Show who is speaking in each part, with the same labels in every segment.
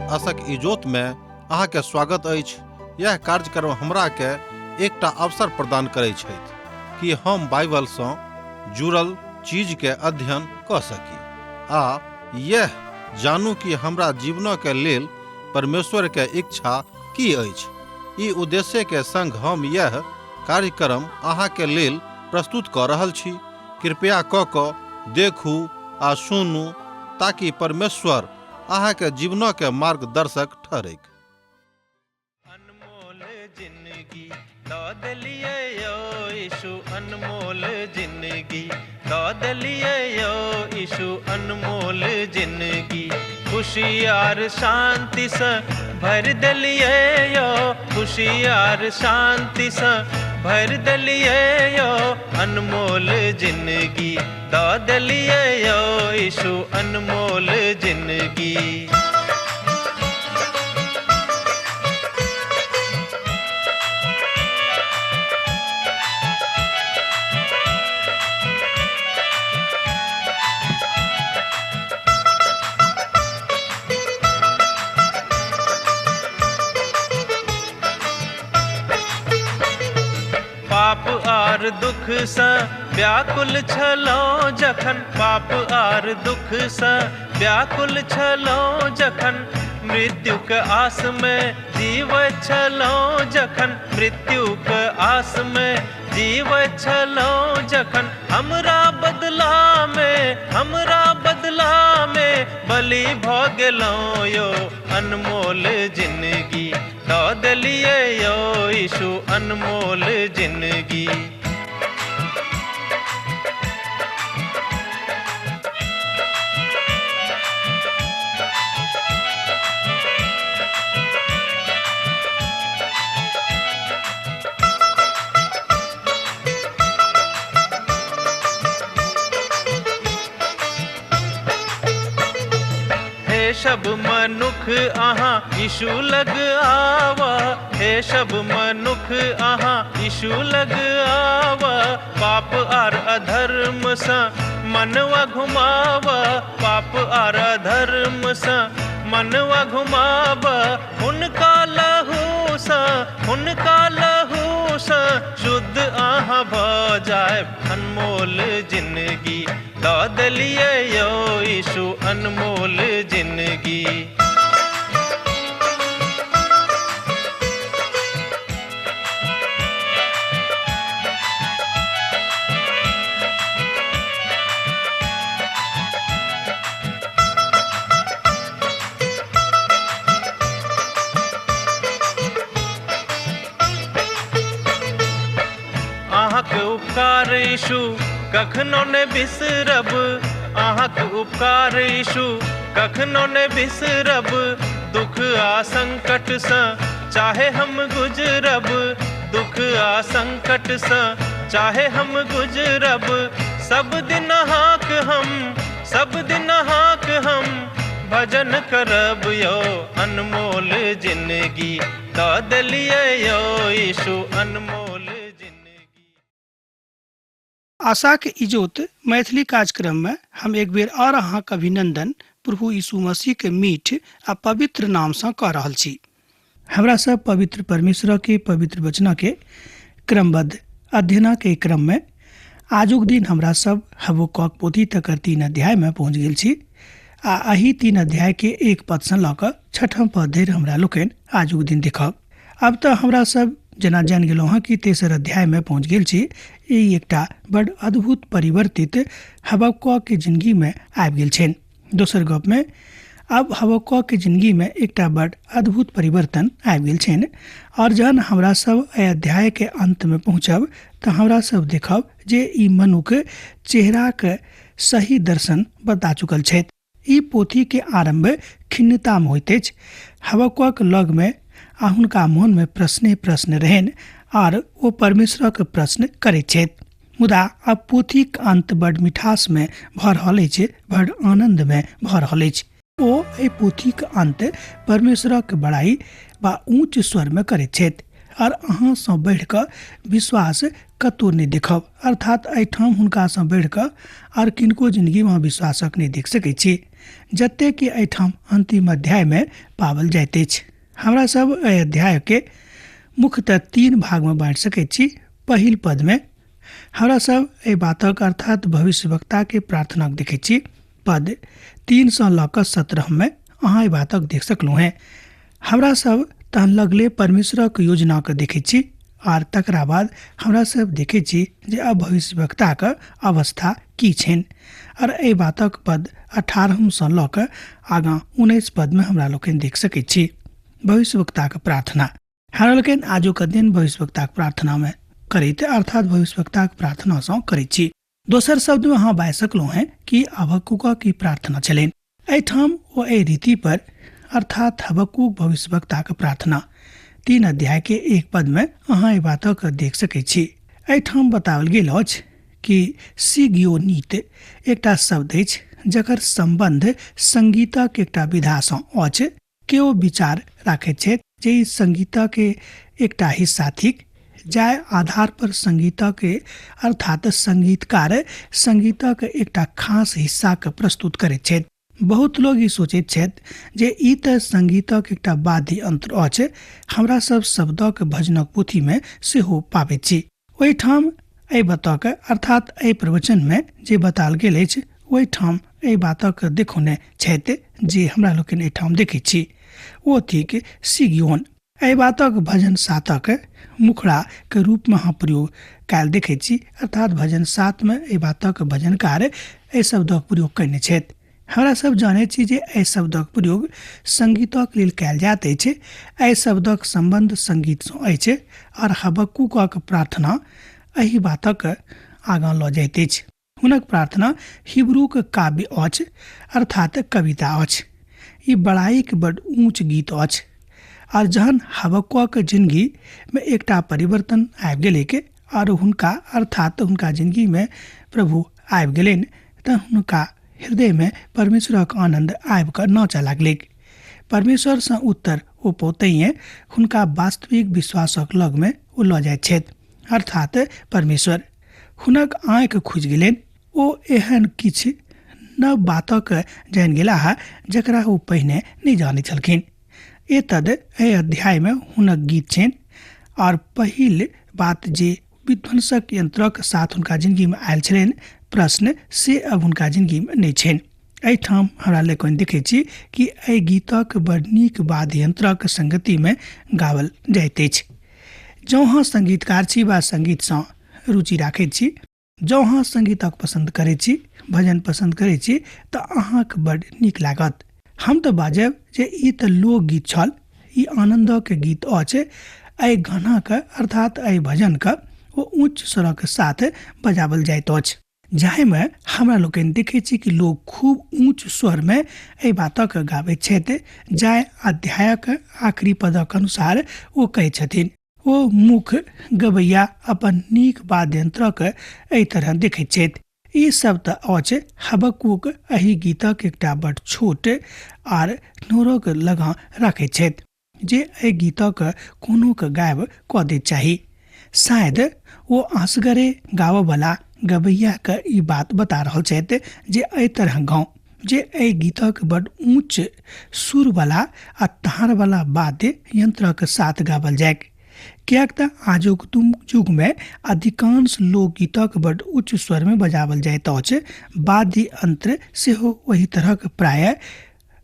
Speaker 1: आशक इजोत में अहाँ के स्वागत अछि। यह कार्यक्रम हमरा के एकटा अवसर प्रदान करै छथि कि हम बाइबल सँ जुड़ल चीज के अध्ययन कऽ सकी आ यह जानू कि हमरा जीवन के लेल परमेश्वर के इच्छा की अछि। ई उद्देश्य के संग हम यह कार्यक्रम अहाँ के लेल प्रस्तुत कऽ रहल छी। कृपया कऽ कऽ देखू आ सुनू ताकि परमेश्वर अहाँ के जीवन के मार्गदर्शक ठहरैक।
Speaker 2: अनमोल जिंदगी दऽ देलियै यौ यीशु, अनमोल जिंदगी दऽ देलियै यौ यीशु, अनमोल जिंदगी खुशी आर शांतिसँ भरि देलियै यौ, खुशी आर शांतिसँ भरि देलियै यौ, अनमोल जिंदगी दऽ देलियै यौ यीशु, अनमोल जिंदगी। पाप आर दुख सँ व्याकुल छलहुँ जखन, पाप आर दुख सँ व्याकुल छलहुँ जखन, मृत्युक आस में जीवैत छलहुँ जखन, मृत्युक आस में जीवैत छलहुँ जखन, हमरा बदला में, हमरा बदला में बलि भऽ गेलहुँ यौ, अनमोल जिंदगी दऽ देलियै यौ यीशु, अनमोल जिंदगी। हे सब मनुख अहाँ यीशु लग आवा, हे सब मनुख अहाँ यीशु लग आवा, पाप आर अधर्म सँ मनवा घुमावा, पाप आर अधर्म सँ मनवा घुमावा, हुनका लहू सँ, हुनका लहू सँ शुद्ध अहाँ भऽ जायब, अनमोल जिंदगी दऽ देलियै यौ यीशु, अनमोल जिंदगी। अहाँके उपकार यीशु कखनो ने बिसरब, अहाँके उपकार यीशु कखनो ने बिसरब, दुख आ संकट सँ चाहे हम गुजरब, दुख आ संकट सँ चाहे हम गुजरब, सब दिन अहाँक हम, सब दिन अहाँक हम भजन करब यौ, अनमोल जिंदगी दऽ देलियै यौ यीशु, अनमोल जिंदगी।
Speaker 3: आशाक इजोत मैथिली कार्यक्रम में हम एक बेर और अहाँक अभिनंदन प्रभु यीशु मसीह के मीठ आ पवित्र नाम सँ कऽ रहल छी। हमरा सब पवित्र परमेश्वर के पवित्र वचना के क्रमबद्ध अध्ययन के क्रम में आजुक दिन हमरा सब हबक्कूक पोथी तकर 3 अध्याय में पहुँच गेल छी आ एहि 3 अध्याय के 1 पद सँ लऽ कऽ 6 पद धरि हमरा लोकनि आजुक दिन देखब। अब तऽ हमरा सब जेना जानि गेलहुँ हँ कि 3 अध्याय में पहुँच गेल छी। ई एकटा बड़ अद्भुत परिवर्तित हबक्कूक के जिंदगी में आबि गेल छनि। दोसर गप में अब हबक्कूक के जिंदगी में एकटा बड़ अद्भुत परिवर्तन आबि गेल छनि और जहन हमरा सब एहि अध्याय के अंत में पहुँचब तऽ हमरा सब देखब जे ई मनुख चेहराक सही दर्शन बता चुकल छथि। ई पोथी के आरंभ खिन्नता में होइत अछि। हबक्कूक लग में आ हुनका मन में प्रश्ने प्रश्न रहनि आर ओ परमेश्वरक प्रश्न करैत छथि। मुदा अब पोथीक अंत बड़ मिठास में भऽ रहल अछि, बड़ आनंद में भऽ रहल अछि। ओ एहि पोथीक अंत परमेश्वरक बड़ाई बा ऊँच स्वर में करैत छथि और अहाँ सँ बढ़ि कऽ विश्वास कतौ नहि देखब, अर्थात एहिठाम हुनका सँ बढ़ि कऽ और किनको जिंदगी में विश्वासक नहि देख सकै छी। जतेक कि एहिठाम अंतिम अध्यायमे पाओल जाइत अछि। हमरा सब एहि अध्यायके मुख्यतः 3 भागमे बाँटि सकैत छी। पहिल पदमे हमरा सब एहि बातक अर्थात भविष्यवक्ताके प्रार्थनाक देखैत छी। पद 3 सँ लऽ कऽ 17 मे अहाँ एहि बातक देख सकलहुँ हेँ। हमरा सब तहन लगले परमेश्वरक योजनाके देखैत छी आर तकरा बाद हमरा सब देखैत छी जे अब भविष्यवक्ताक अवस्था की छनि आर एहि बातक पद 18 सँ लऽ कऽ आगाँ 19 पदमे हमरा लोकनि देख सकैत छी भविष्यवक्ताक प्रार्थना। हमरा लोकनि आजुक दिन भविष्यवक्ताक प्रार्थनामे करैत अर्थात भविष्यवक्ताक प्रार्थनासँ करैत छी। दोसर शब्दमे अहाँ बाजि सकलहुँ हेँ कि हबक्कूकक ई प्रार्थना छलनि। एहिठाम ओ एहि रीति पर अर्थात हबक्कूक भविष्यवक्ताक प्रार्थना 3 अध्याय के 1 पद में अहाँ एहि बातक देख सकैत छी। एहिठाम बताओल गेल अछि कि सिगियोनीत एकटा शब्द अछि जकर सम्बन्ध संगीतक एकटा विधासँ अछि। केओ विचार राखैत छथि जे ई संगीतक एकटा हिस्सा थिक, जाहि आधार पर संगीतक अर्थात संगीतकार संगीतक एकटा खास हिस्साके प्रस्तुत करैत छथि। बहुत लोग ई सोचैत छथि जे ई तऽ संगीतक एकटा वाद्य यंत्र अछि, हमरा सब शब्दक भजनक पोथीमे सेहो पाबैत छी। ओहिठाम एहि बातक अर्थात एहि प्रवचनमे जे बताओल गेल अछि ओहिठाम एहि बातक देखौने छथि जे हमरा लोकनि एहिठाम देखैत छी, ओ थिक सिगियोन। एहि बातक भजन 7 मुखड़ा के रूपमे अहाँ प्रयोग कयल देखैत छी, अर्थात भजन 7 मे एहि बातक भजनकार एहि शब्दक प्रयोग कयने छथि। हमरा सब जानैत छी जे एहि शब्दक प्रयोग संगीतक लेल कयल जाइत अछि। एहि शब्दक सम्बन्ध संगीतसँ अछि आर हबक्कूकक प्रार्थना एहि बातक आगाँ लऽ जाइत अछि। हुनक प्रार्थना हिब्रूक काव्य अछि अर्थात कविता अछि। ई बड़ाईक बड ऊँच गीत अछि आर जहन हबक्कूक जिंदगी में एकटा परिवर्तन आबि गेलैक आर हुनका अर्थात हुनका जिंदगी में प्रभु आबि गेलनि तऽ हुनका हृदय में परमेश्वरक आनंद आबि कऽ नाचऽ लागलैक। परमेश्वरसँ उत्तर ओ पौतैये हुनका वास्तविक विश्वासक लगमे ओ लऽ जाइत छथि, अर्थात परमेश्वर। हुनक आँखि खुजि गेलनि, ओ एहन किछु नव बातक जानि गेलाह जकरा ओ पहिने नहि जानैत छलखिन। एतद एहि अध्यायमे हुनक गीत छनि और पहिल बात जे विध्वंसक यंत्रक साथ हुनका जिंदगीमे आयल छलनि प्रश्न, से अब हुनका जिंदगीमे नहि छनि। एहिठाम हमरा लोकनि देखै छी कि एहि गीतक बड़ नीक वाद्य यंत्रक संगतिमे गाओल जाइत अछि। जँ अहाँ संगीतकार छी वा संगीतसँ रुचि राखैत छी, जँ अहाँ संगीतक पसन्द करैत छी, भजन पसन्द करैत छी, तऽ अहाँके बड़ नीक लागत। हम तऽ बाजब जे ई तऽ लोकगीत छल, ई आनन्दक गीत अछि। एहि गानाके अर्थात एहि भजनके ओ उच्च स्वरक साथ बजाओल जाइत अछि, जाहिमे हमरा लोकनि देखै छी कि लोक खूब ऊँच स्वरमे एहि बातक गाबैत छथि, जाहि अध्यायक आखिरी पदक अनुसार ओ कहै छथिन। ओ मुख गबैया अपन नीक वाद्य यंत्रक एहि तरह देखैत छथि। ई सब तऽ अछि हबक्कूक एहि गीतक एकटा बड छोट आर नोरक लगा राखैत छथि जे एहि गीतक कोनोक गायब कऽ दैत चाही। शायद ओ असगरे गाबऽवला गबैयाके ई बात बता रहल छथि जे एहि तरह गाउ, जे एहि गीतक बड ऊँच सुरवला आ तारवला वाद्य यंत्रक साथ गाबल जाय, किएक तऽ आजुक युगमे अधिकांश लोकगीतक बड उच्च स्वरमे बजाओल जाइत अछि। वाद्य यंत्र सेहो ओहि तरहक प्राय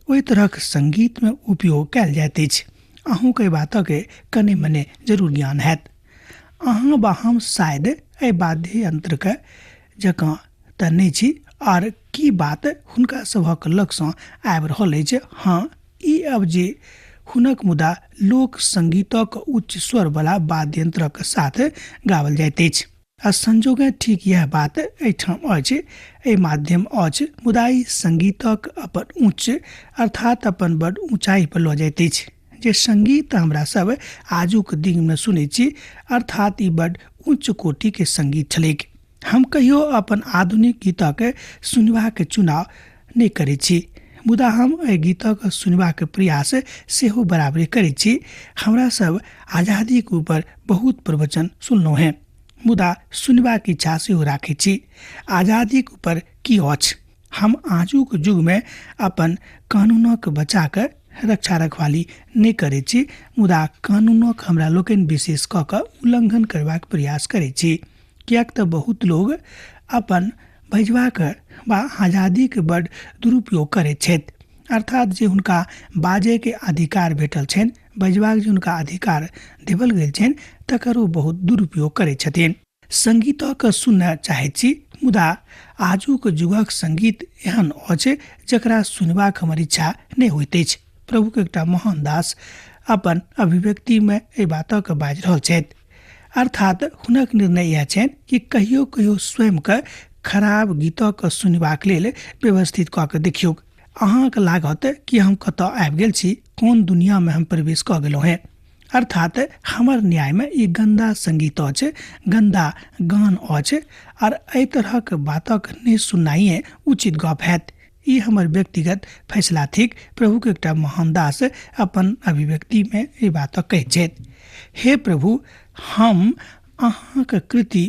Speaker 3: ओहि तरहक संगीतमे उपयोग कयल जाइत अछि। अहूँके एहि बातक कने मने जरूर ज्ञान हैत। अहाँ वा हम शायद एहि वाद्य यंत्रके जकाँ तऽ नहि छी, आर की बात हुनका सभक लगसँ आबि रहल अछि। हाँ, ई अब जे हुनक मुदा लोक संगीतक उच्च स्वरवला वाद्य यंत्रक साथ गाओल जाइत अछि। आ संजोगे ठीक यह बात एहिठाम अछि, एहि माध्यम अछि, मुदा ई संगीतक अपन उच्च अर्थात अपन बड ऊँचाइ पर लऽ जाइत अछि। जे संगीत हमरा सब आजुक दिनमे सुनै छी, अर्थात ई बड उच्च कोटिके संगीत छलैक। हम कहियो अपन आधुनिक गीतक सुनबाक चुनाव नहि करै छी, मुदा हम एहि गीतक सुनबाक प्रयास सेहो बराबरे करै छी। हमरा सब आजादीके ऊपर बहुत प्रवचन सुनलहुँ हेँ, मुदा सुनबाक इच्छा सेहो राखै छी। आजादीके ऊपर की अछि? हम आजुक युगमे अपन कानूनक बचा कऽ रक्षा रखवाली नहि करैत छी, मुदा कानूनक हमरा लोकनि विशेष कऽ कऽ उल्लङ्घन करबाक प्रयास करैत छी, किएक तऽ बहुत लोग अपन बजबाक वा आजादीके बड दुरुपयोग करैत छथि। अर्थात जे हुनका बाजैके अधिकार भेटल छनि, बजबाक जे हुनका अधिकार देवल गेल छनि, तकर ओ बहुत दुरुपयोग करैत छथिन। संगीतक सुनय चाहैत छी, मुदा आजुक युगक संगीत एहन अछि जकरा सुनबाक हमर इच्छा नहि होइत अछि। प्रभुके एकटा महान दास अपन अभिव्यक्तिमे एहि बातक बाजि रहल छथि। अर्थात हुनक निर्णय इएह छनि कि कहियो कहियो स्वयंके खराब गीतक सुनबाक लेल व्यवस्थित कऽ के देखियौक। अहाँके लागत कि हम कतऽ आबि गेल छी, कोन दुनियामे हम प्रवेश कऽ गेलहुँ हेँ। अर्थात हमर न्यायमे ई गन्दा संगीत अछि, गन्दा गान अछि, आर एहि तरहक बातक नहि सुननाइए उचित गप हैत। ई हमर व्यक्तिगत फैसला थिक। प्रभुके एकटा महान दास अपन अभिव्यक्तिमे एहि बातक कहैत छथि, हे प्रभु, हम अहाँके कृति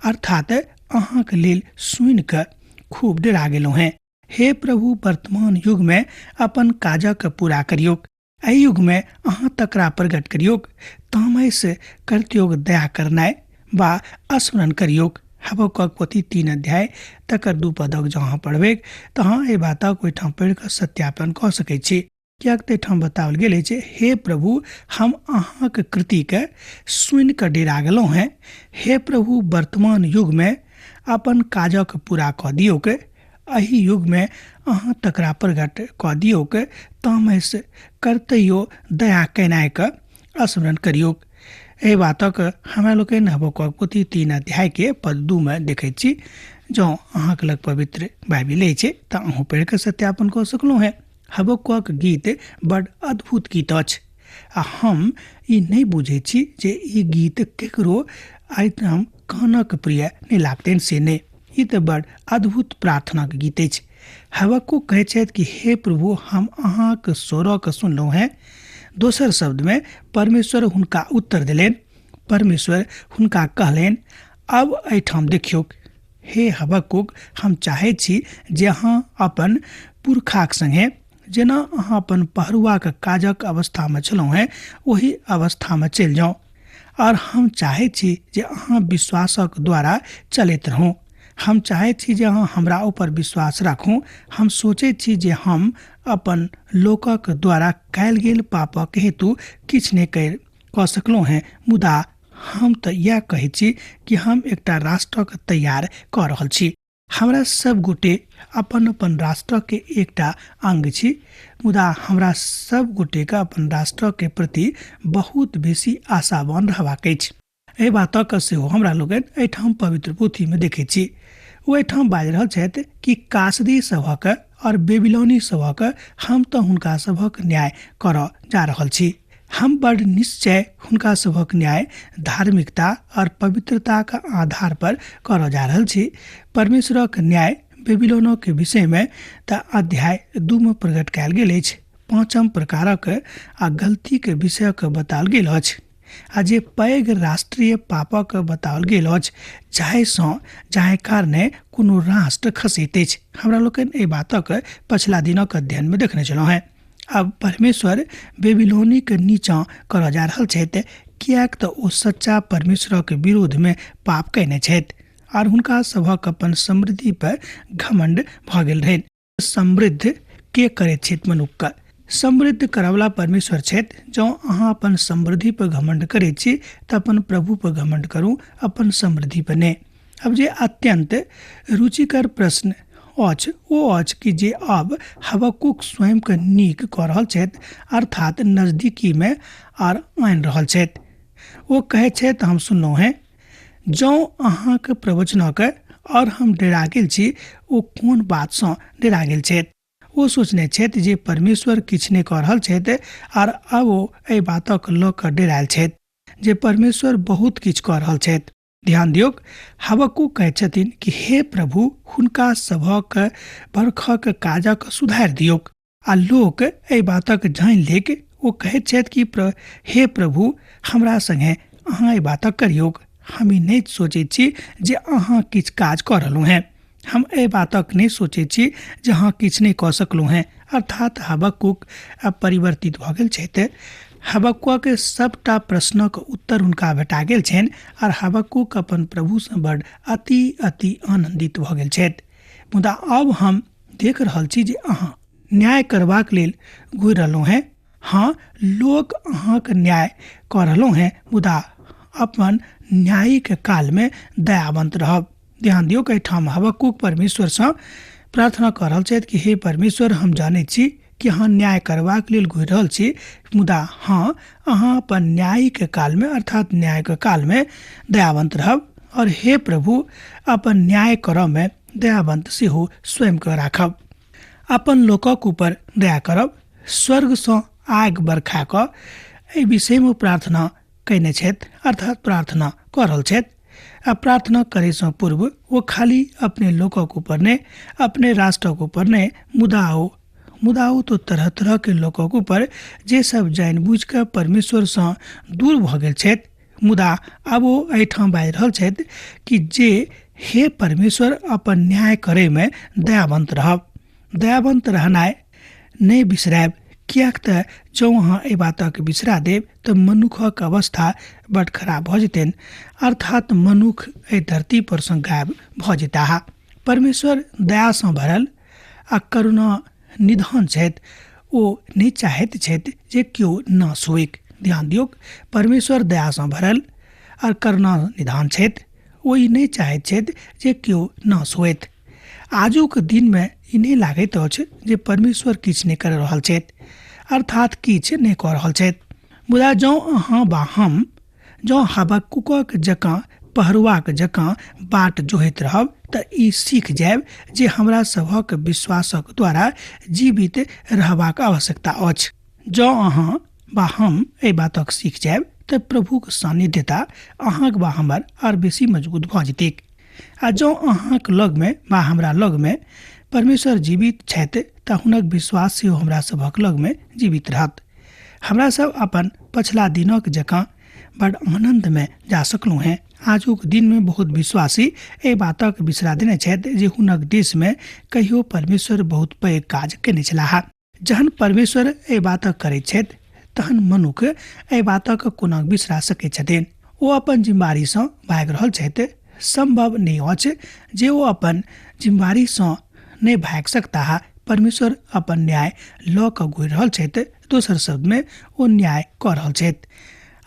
Speaker 3: अर्थात अहाँके लेल सुनि कऽ खूब डरा गेलहुँ हेँ। हे प्रभु, वर्तमान युगमे अपन काजक पूरा करियौक। एहि युगमे अहाँ तकरा प्रकट करियौक। तामस करतियोग दया करनाइ वा स्मरण करियौक। हबक्कक पोथी 3 अध्याय तकर 2 पदक जँ अहाँ पढ़बैक तऽ अहाँ एहि बातक ओहिठाम पढ़ि कऽ सत्यापन कऽ सकैत छी, किएक तऽ एहिठाम बताओल गेल अछि, हे प्रभु, हम अहाँक कृतिके सुनि कऽ डेरा गेलहुँ हेँ। हे प्रभु, वर्तमान युगमे अपन काजक पूरा कऽ दियौक। एहि युगमे अहाँ तकरा प्रकट कऽ दियौक। तामस करतैयो दया केनाइके स्मरण करियौक। एहि बातक हमरा लोकनि हबक्कक पोथी 3 अध्यायके पद 2 मे देखैत छी। जँ अहाँके लग पवित्र बाइबिल अछि तऽ अहूँ पढ़ि कऽ सत्यापन कऽ सकलहुँ हेँ। हबक्कक गीत बड अद्भुत गीत अछि आ हम ई नहि बुझैत छी जे ई गीत केकरो एहिठाम कानक प्रिय नहि लागतनि से नहि। ई तऽ बड अद्भुत प्रार्थनाक गीत अछि। हबक्कुक कहैत छथि कि हे प्रभु, हम अहाँक स्वरक सुनलहुँ हेँ। दोसर शब्दमे परमेश्वर हुनका उत्तर देलनि। परमेश्वर हुनका कहलनि, अब एहिठाम देखियौक। हे हबक्कुक, हम चाहैत छी जे अहाँ अपन पुरखाक संगे जेना अहाँ अपन पहरुआक काजक अवस्थामे छलहुँ हेँ ओहि अवस्थामे चलि जाउ, और हम चाहैत छी जे अहाँ विश्वासक द्वारा चलैत रहू। हम चाहैत छी जे अहाँ हमरा ऊपर विश्वास राखू। हम सोचैत छी जे हम अपन लोकक द्वारा कयल गेल पापक हेतु किछु नहि कऽ सकलहुँ हेँ, मुदा हम तऽ इएह कहैत छी कि हम एकटा राष्ट्रक तैयार कऽ रहल छी। हमरा सब गोटे अपन अपन राष्ट्रके एकटा अंग छी, मुदा हमरा सब गोटेके अपन राष्ट्रके प्रति बहुत बेसी आशावान रहबाक अछि। एहि बातक सेहो हमरा लोकनि एहिठाम पवित्र पोथीमे देखैत छी। ओ एहिठाम बाजि रहल छथि कि कासदी सभक और बेबीलोनी सभक हम तऽ हुनका सभक न्याय करऽ जा रहल छी। हम बड़ निश्चय हुनका सभक न्याय धार्मिकता और पवित्रताक आधार पर करऽ जा रहल छी। परमेश्वरक न्याय बेबीलोनक विषयमे तऽ अध्याय 2 मे प्रकट कयल गेल अछि। 5 प्रकारक आ गलतीक विषयक बताओल गेल अछि आ जे पैघ राष्ट्रीय पापक बताओल गेल अछि जाहि कारणे कोनो राष्ट्र खसैत अछि। हमरा लोकनि एहि बातक पछिला दिनक अध्ययनमे देखने छलहुँ हेँ। अब परमेश्वर बेबीलोनीक नीचाँ करऽ जा रहल छथि, किएक तऽ ओ सच्चा परमेश्वरक विरोधमे पाप कयने छथि आर हुनका सभक अपन समृद्धि पर घमंड भऽ गेल रहनि। समृद्ध के करैत छथि मनुक्खके? समृद्ध करऽवला परमेश्वर छथि। जँ अहाँ अपन समृद्धि पर घमंड करैत छी तऽ अपन प्रभु पर घमंड करू, अपन समृद्धि पर नहि। अब जे अत्यंत रुचिकर प्रश्न अछि ओ अछि कि जे अब हबक्कुक स्वयंके नीक कऽ रहल छथि, अर्थात नजदीकीमे आर आनि रहल छथि। ओ कहै छथि, हम सुनलहुँ हेँ, जँ अहाँके प्रवचनक और हम डेरा गेल छी। ओ कोन बातसँ डेरा गेल छथि? ओ सोचने छथि जे परमेश्वर किछु नहि कऽ रहल छथि आर अब ओ एहि बातक लऽ कऽ डेरायल छथि जे परमेश्वर बहुत किछु कऽ रहल छथि। ध्यान दियौक, हबक्कुक कहैत छथिन कि हे प्रभु, हुनका सभक बरखक काजक सुधारि दियौक आ लोक एहि बातक जानि लेक। ओ कहैत छथि कि हे प्रभु, हमरा संगे अहाँ एहि बातक करियौक। हम ई नहि सोचैत छी जे अहाँ किछु काज कऽ रहलहुँ हेँ। हम एहि बातक नहि सोचैत छी जे अहाँ किछु नहि कऽ सकलहुँ हेँ। अर्थात हबक्कुक आब परिवर्तित भऽ गेल छथि। हबक्कुकके सभटा प्रश्नक उत्तर हुनका भेटा गेल छनि आर हबक्कुक अपन प्रभुसँ बड अति अति आनन्दित भऽ गेल छथि। मुदा आब हम देख रहल छी जे अहाँ न्याय करबाक लेल घुरि रहलहुँ हेँ। हँ, लोक अहाँक न्याय कऽ रहलहुँ हेँ, मुदा अपन न्यायिक कालमे दयावंत रहब। ध्यान दियौ, एहिठाम हबक्कुक परमेश्वरसँ प्रार्थना कऽ रहल छथि कि हे परमेश्वर, हम जानैत छी कि अहाँ न्याय करबाक लेल घुरि रहल छी, मुदा हँ, अहाँ अपन न्यायिक कालमे अर्थात न्यायके कालमे दयावंत रहब और हे प्रभु, अपन न्याय करऽमे दयावंत सेहो स्वयंके राखब। अपन लोकक ऊपर दया करब, स्वर्गसँ आगि बरखा कऽ एहि विषयमे प्रार्थना कयने छथि, अर्थात प्रार्थना कऽ रहल छथि। आ प्रार्थना करैसँ पूर्व ओ खाली अपने लोकक ऊपर नहि, अपने राष्ट्रक ऊपर नहि, मुदा ओ तो तरह तरहके लोकक ऊपर जे सब जानि बुझि कऽ परमेश्वरसँ दूर भऽ गेल छथि। मुदा आब ओ एहिठाम बाजि रहल छथि कि जे हे परमेश्वर, अपन न्याय करैमे दयावंत रहब। दयावंत रहनाइ नहि बिसरायब, किएक तऽ जँ अहाँ एहि बातक बिसरा देब तऽ मनुखक अवस्था बड खराब भऽ जेतनि, अर्थात मनुख एहि धरती पर सँ गायब भऽ जेताह। परमेश्वर दयासँ भरल आ करुणा निधान छथि। ओ नहि चाहैत छथि जे केओ नाश होइक। ध्यान दियौक, परमेश्वर दयासँ भरल आ करुणा निधान छथि। ओ ई नहि चाहैत छथि जे केओ नाश होइत। आजुक दिनमे ई नहि लागैत अछि जे परमेश्वर किछु नहि करि रहल छथि, अर्थात किछु नहि कऽ रहल छथि। मुदा जँ अहाँ वा हम जँ हबक्कुकक जकाँ पहरुआक जकाँ बाट जोहैत रहब तऽ ई सीख जायब जे हमरा सभक विश्वासक द्वारा जीवित रहबाक आवश्यकता अछि। जँ अहाँ वा हम एहि बातक सीख जायब तऽ प्रभुक सान्निध्यता अहाँक वा हमर आर बेसी मजबूत भऽ जेतैक। आ जँ अहाँक लगमे वा हमरा लगमे परमेश्वर जीवित छथि तऽ हुनक विश्वास सेहो हमरा सभक लगमे जीवित रहत। हमरा सब अपन पछिला दिनक जकाँ बड आनन्दमे जा सकलहुँ हेँ। आजुक दिनमे बहुत विश्वासी एहि बातक बिसरा देने छथि जे हुनक देशमे कहियो परमेश्वर बहुत पैघ काज कयने छलाह। जहन परमेश्वर एहि बातक करैत छथि तहन मनुख एहि बातक कोना बिसरा सकैत छथिन? ओ अपन जिम्मेवारीसँ भागि रहल छथि। सम्भव नहि अछि जे ओ अपन जिम्मेवारीसँ नहि भागि सकताह। परमेश्वर अपन न्याय लऽ कऽ घुरि रहल छथि। दोसर शब्दमे ओ न्याय कऽ रहल छथि।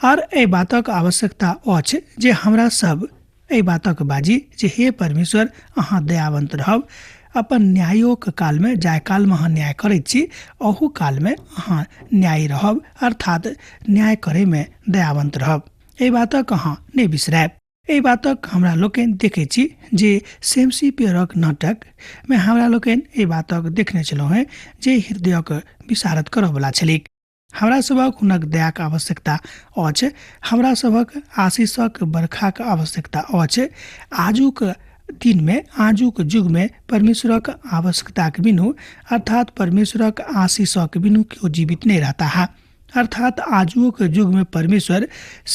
Speaker 3: आर एहि बातक आवश्यकता अछि जे हमरा सब एहि बातक बाजी जे हे परमेश्वर, अहाँ दयावंत रहब। अपन न्यायोक कालमे, जाहि कालमे अहाँ न्याय करैत छी अहू कालमे अहाँ न्यायी रहब, अर्थात न्याय करैमे दयावंत रहब। एहि बातक अहाँ नहि बिसरायब। एहि बातक हमरा लोकनि देखै छी जे सेमसी पेयरक नाटकमे हमरा लोकनि एहि बातक देखने छलहुँ हेँ जे हृदयक विशारद करऽवला छलैक। हमरा सभक हुनक दयाक आवश्यकता अछि। हमरा सभक आशीषक बरखाक आवश्यकता अछि। आजुक दिनमे, आजुक युगमे परमेश्वरक आवश्यकताक बिनु, अर्थात परमेश्वरक आशीषक बिनु केओ जीवित नहि रहताह। अर्थात आजुक युगमे परमेश्वर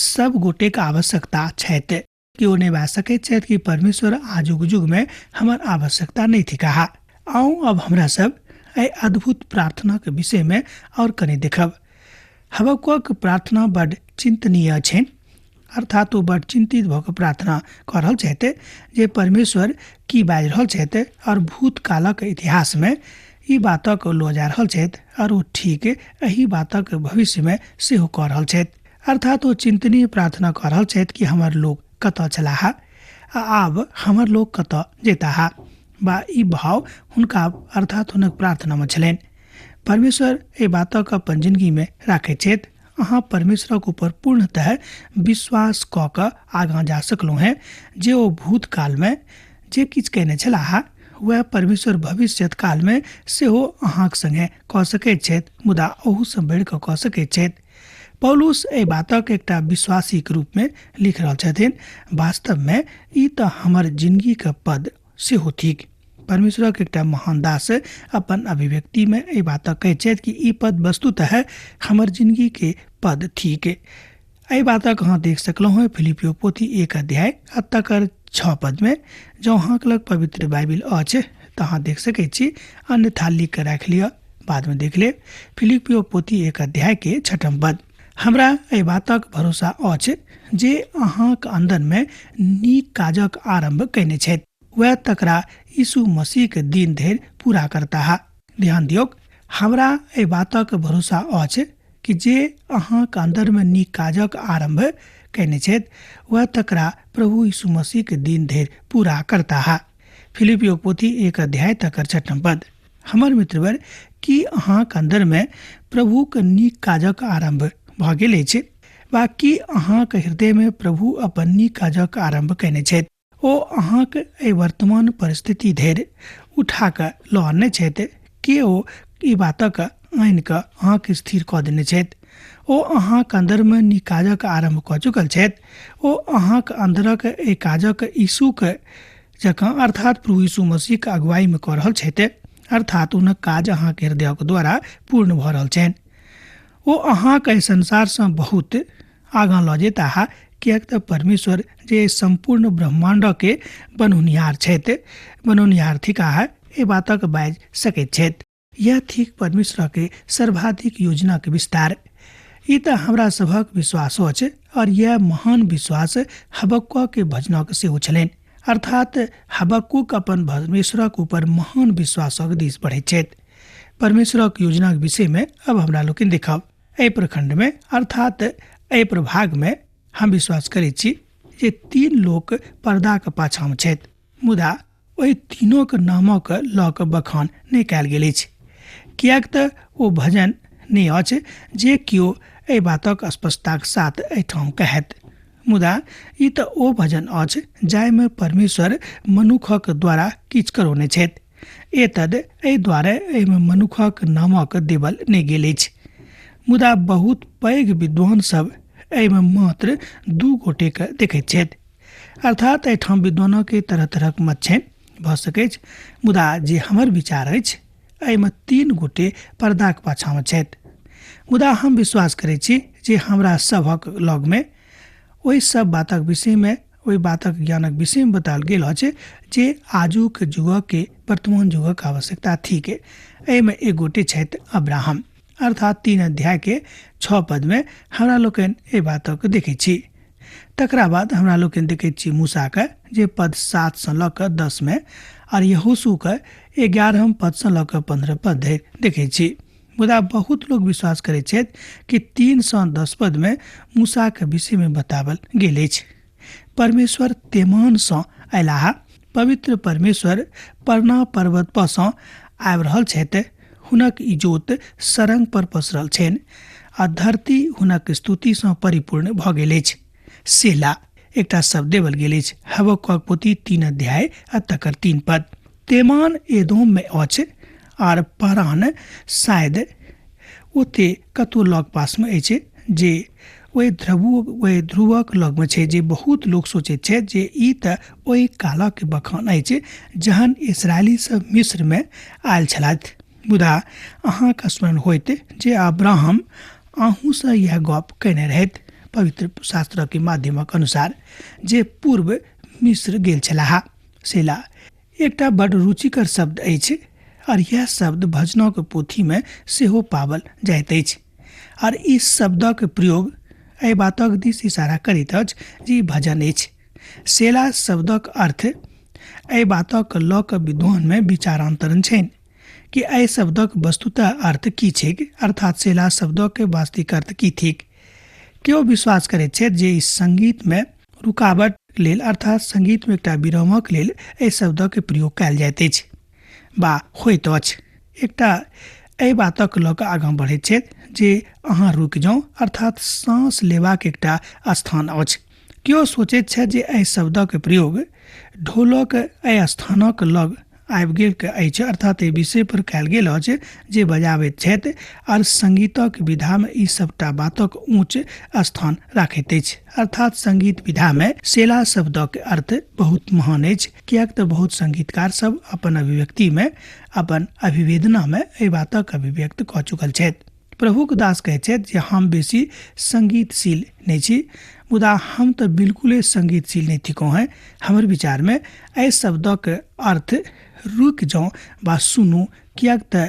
Speaker 3: सब गोटेक आवश्यकता छथि। केओ नहि बाजि सकैत छथि कि परमेश्वर आजुक युगमे हमर आवश्यकता नहि थिकाह। आउ अब हमरा सब एहि अद्भुत प्रार्थनाक विषयमे और कनि देखब। हबक्कुक प्रार्थना बड चिन्तनीय छनि, अर्थात ओ बड चिन्तित भऽ कऽ प्रार्थना कऽ रहल छथि जे परमेश्वर की बाजि रहल छथि और भूतकालक इतिहासमे ई बातक लऽ जा रहल छथि और ओ ठीक एहि बातक भविष्यमे सेहो कऽ रहल छथि। अर्थात ओ चिन्तनीय प्रार्थना कऽ रहल छथि कि हमर लोक कतऽ छलाह आ आब हमर लोक कतऽ जेताह, वा ई भाव हुनका अर्थात हुनक प्रार्थनामे छलनि। परमेश्वर एहि बातक अपन जिंदगीमे राखैत छथि। अहाँ परमेश्वरक ऊपर पूर्णतः विश्वास कऽ कऽ आगाँ जा सकलहुँ हेँ जे ओ भूतकालमे जे किछु कयने छलाह वएह परमेश्वर भविष्यत कालमे सेहो अहाँक संगे कऽ सकैत छथि, मुदा ओहूसँ बढ़ि कऽ कऽ सकैत छथि। पौलुस एहि बातक एकटा विश्वासीक रूपमे लिख रहल छथिन। वास्तवमे ई तऽ हमर जिंदगीक पद सेहो थिक। परमेश्वरक एकटा महान दास अपन अभिव्यक्तिमे एहि बातक कहैत छथि कि ई पद वस्तुतः हमर जिंदगीके पद थिक। एहि बातक अहाँ देख सकलहुँ हेँ फिलिपियो पोथी 1 अध्याय आ तकर 6 पद में। जँ अहाँके लग पवित्र बाइबिल अछि तऽ अहाँ देख सकै छी, अन्यथा लिख कऽ राखि लिअ, बादमे देख लेब। फिलिपियो पोथी 1 अध्याय के 6 पद। हमरा एहि बातक भरोसा अछि जे अहाँक अन्दरमे नीक काजक आरम्भ कयने छथि, वएह तकरा यीशु मसीहके दिन धरि पूरा करताह। ध्यान दियौक, हमरा एहि बातक भरोसा अछि कि जे अहाँक अन्दरमे नीक काजक आरम्भ कयने छथि, वएह तकरा प्रभु यीशु मसीहके दिन धरि पूरा करताह। फिलिपियो पोथी 1 अध्याय तकर 6 पद। हमर मित्रवर, की अहाँक अन्दरमे प्रभुक नीक काजक आरम्भ भऽ गेल अछि, वा की अहाँक हृदयमे प्रभु अपन नीक काजक आरम्भ कयने छथि? ओ अहाँक एहि वर्तमान परिस्थिति धरि उठा कऽ लऽ आनने छथि? के ओ ई बातक आनि कऽ अहाँके स्थिर कऽ देने छथि? ओ अहाँक अन्दरमे नीक काजक आरम्भ कऽ चुकल छथि। ओ अहाँक अन्दरक एहि काजक यीशुके जकाँ अर्थात प्रभु यीशु मसीहके अगुवाईमे कऽ रहल छथि, अर्थात हुनक काज अहाँके हृदयक द्वारा पूर्ण भऽ रहल छनि। ओ अहाँके एहि संसारसँ बहुत आगाँ लऽ जेताह, किएक तऽ परमेश्वर जे सम्पूर्ण ब्रह्माण्डके बनौनिहार छथि, बनौनिहार थिकाह, एहि बातक बाजि सकैत छथि। यह थिक परमेश्वरके सर्वाधिक योजनाके विस्तार। ई तऽ हमरा सभक विश्वास अछि, और यह महान विश्वास हबक्कुक के भजनक सेहो छलनि। अर्थात हबक्कुक अपन परमेश्वरक ऊपर महान विश्वासक दिस बढ़ैत छथि। परमेश्वरक योजनाक विषयमे अब हमरा लोकनि देखब। एहि प्रखंडमे अर्थात एहि प्रभागमे हम विश्वास करैत छी जे 3 लोक पर्दाक पाछाँमे छथि, मुदा ओहि तीनोक नामक लऽ कऽ बखान नहि कयल गेल अछि, किएक तऽ ओ भजन नहि अछि जे केओ एहि बातक स्पष्टताक साथ एहिठाम कहत। मुदा ई तऽ ओ भजन अछि जाहिमे परमेश्वर मनुखक द्वारा किछु करौने छथि। एतद एहि दुआरे एहिमे मनुखक नामक देबल नहि गेल अछि। मुदा बहुत पैघ विद्वान सब एहिमे मात्र 2 गोटेके देखैत छथि। अर्थात एहिठाम विद्वानके तरह तरहक मत छनि, भऽ सकैछ, मुदा जे हमर विचार अछि एहिमे 3 गोटे पर्दाक पाछाँमे छथि। मुदा हम विश्वास करै छी जे हमरा सभक लगमे ओहि सब बातक विषयमे, ओहि बातक ज्ञानक विषयमे बताओल गेल अछि जे आजुक युगके, वर्तमान युगक आवश्यकता थिक। एहिमे 1 गोटे छथि अब्राहम, अर्थात 3 अध्याय के 6 पदमे हमरा लोकनि एहि बातक देखै छी। तकरा बाद हमरा लोकनि देखै छी मूसाके, जे पद 7 सँ लऽ कऽ 10 मे, आओर यहोशूके 11 पद सँ लऽ कऽ 15 पद धरि देखै छी। मुदा बहुत लोक विश्वास करै छथि कि 3 सँ 10 पदमे मूसाके विषयमे बताओल गेल अछि। परमेश्वर तेमान सँ अयलाह, पवित्र परमेश्वर परना पर्वत पर सँ आबि रहल छथि। हुनक इजोत सरंग पर पसरल छनि आ धरती हुनक स्तुतिसँ परिपूर्ण भऽ गेल अछि। सेला एकटा शब्द देवल गेल अछि, हबक्कुक पोथी 3 अध्याय आ तकर 3 पद। तेमान एदोम में अछि आर पारान शायद ओते कतौ लग पास में अछि जे ओहि ध्रुवक लगमे छै, जे बहुत लोक सोचैत छै जे ई तऽ ओहि कालक बखान अछि जहन इसराइली सब मिस्रमे आयल छलथि। मुदा अहाँके स्मरण होइत जे अब्राहम अहूँसँ यह गप कयने रहथि पवित्र शास्त्रके माध्यमक अनुसार, जे पूर्व मिस्र गेल छलाह। सेला एकटा बड रुचिकर शब्द अछि और यह शब्द भजनक पोथीमे सेहो पावल जाइत अछि, और ई शब्दक प्रयोग एहि बातक दिस इशारा करैत अछि जे ई भजन अछि। सेला शब्दक अर्थ एहि बातक लऽ कऽ विद्वानमे विचारांतरण छनि कि एहि शब्दक वस्तुतः अर्थ की छैक, अर्थात सेला शब्दक वास्तविक अर्थ की थिक। केओ विश्वास करैत छथि जे ई संगीतमे रुकावट लेल अर्थात संगीतमे एकटा विरामक लेल एहि शब्दक प्रयोग कयल जाइत अछि वा होइत अछि। एकटा एहि बातक लऽ कऽ आगाँ बढ़ैत छथि जे अहाँ रुकि जाउ, अर्थात साँस लेबाक एकटा स्थान अछि। केओ सोचैत छथि जे एहि शब्दक प्रयोग ढोलक एहि स्थानक लग आबि गेल अछि, अर्थात एहि विषय पर कयल गेल अछि जे बजाबैत छथि आर संगीतक विधामे ई सबटा बातक ऊँच स्थान राखैत अछि। अर्थात संगीत विधामे सेला शब्दक अर्थ बहुत महान अछि, किएक तऽ बहुत संगीतकार सब अपन अभिव्यक्तिमे, अपन अभिवेदनामे एहि बातक अभिव्यक्त कऽ चुकल छथि। प्रभुक दास कहै छथि जे हम बेसी संगीतशील नहि छी, मुदा हम तऽ बिल्कुले संगीतशील नहि थिकहुँ हेँ। हमर विचारमे एहि शब्दक अर्थ रुकि जाउ वा सुनू, किएक तऽ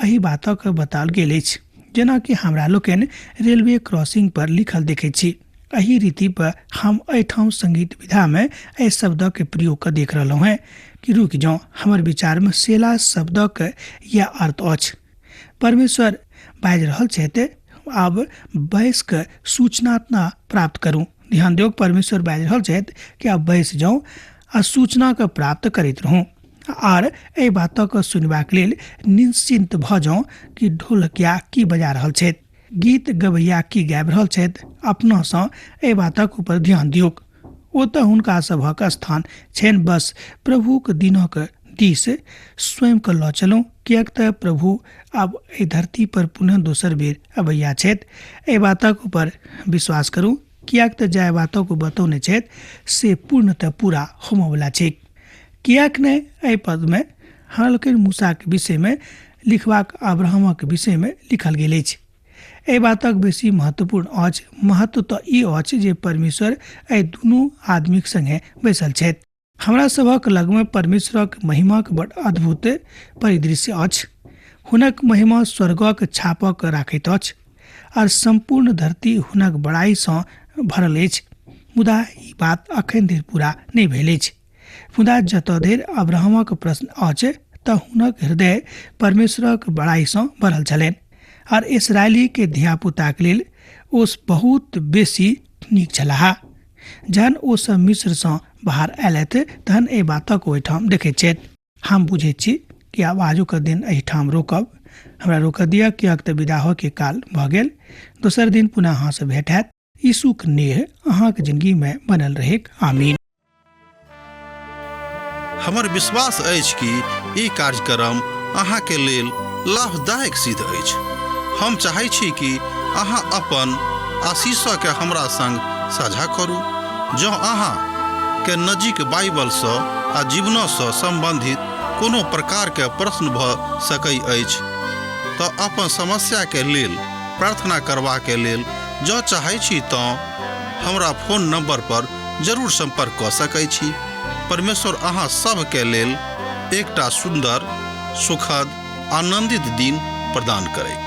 Speaker 3: एहि बातक बताओल गेल अछि जेनाकि हमरा लोकनि रेलवे क्रॉसिंग पर लिखल देखैत छी। एहि रीति पर हम एहिठाम संगीत विधामे एहि शब्दक प्रयोग कऽ देख रहलहुँ हेँ कि रुकि जाउ। हमर विचारमे सेला शब्दक इएह अर्थ अछि। परमेश्वर बाजि रहल छथि, आब बैस कऽ सूचनात्मक प्राप्त करू। ध्यान दियौ, परमेश्वर बाजि रहल छथि कि आब बैस जाउ आ सूचनाके प्राप्त करैत रहू आर एहि बातक सुनबाक लेल निश्चिन्त भऽ जाउ कि ढोलकिया की बजा रहल छथि, गीत गबैया की गाबि रहल छथि। अपनासँ एहि बातक ऊपर ध्यान दियौक। ओ तऽ हुनका सभक स्थान छनि। बस प्रभुक दिनक दिस स्वयंके लऽ चलू, किएक तऽ प्रभु आब एहि धरती पर पुनः दोसर बेर अबैया छथि। एहि बातक ऊपर विश्वास करू, किएक तऽ जाहि बातक ओ बतौने छथि से पूर्णतः पूरा होमयवला छै। किएक नहि एहि पदमे हमरा लोकनि मूसाके विषयमे लिखबाक अब्राहमक विषयमे लिखल गेल अछि। एहि बातक बेसी महत्वपूर्ण अछि, महत्व तऽ ई अछि जे परमेश्वर एहि दुनू आदमीक संगे बैसल छथि। हमरा सभक लगमे परमेश्वरक महिमाक बड़ अद्भुत परिदृश्य अछि। हुनक महिमा स्वर्गक छापक राखैत अछि आर सम्पूर्ण धरती हुनक बड़ाइसँ भरल अछि। मुदा ई बात अखन धरि पूरा नहि भेल अछि। मुदा जतऽ धरि अब्राहमक प्रश्न अछि तऽ हुनक हृदय परमेश्वरक बड़ाइसँ भरल छलनि आर इसराइलीके धियापुताक लेल ओ बहुत बेसी नीक छलाह। जहन ओ सब मिस्रसँ बाहर अयलथि तहन एहि बातक ओहिठाम देखैत छथि। हम बुझैत छी कि आब आजुक दिन एहिठाम रोकब, हमरा रोकऽ दिअ, किएक तऽ विदा होइके काल भऽ गेल। दोसर दिन पुनः अहाँसँ भेंट हैत। यीशुक नेह अहाँक जिंदगीमे बनल रहैक। आमीन।
Speaker 1: हमर विश्वास अछि कि ई कार्यक्रम अहाँके लेल लाभदायक सिद्ध अछि। हम चाहै छी कि अहाँ अपन आशीषके हमरा संग साझा करू। जँ अहाँ के नजीक बाइबलसँ आ जीवनसँ सम्बन्धित कोनो प्रकारके प्रश्न भऽ सकै अछि तऽ अपन समस्याके लेल प्रार्थना करबाके लेल जँ चाहै छी तँ हमरा फोन नंबर पर जरूर संपर्क कऽ सकै छी। परमेश्वर अहाँ सभके लेल एकटा सुन्दर, सुखद, आनंदित दिन प्रदान करैक।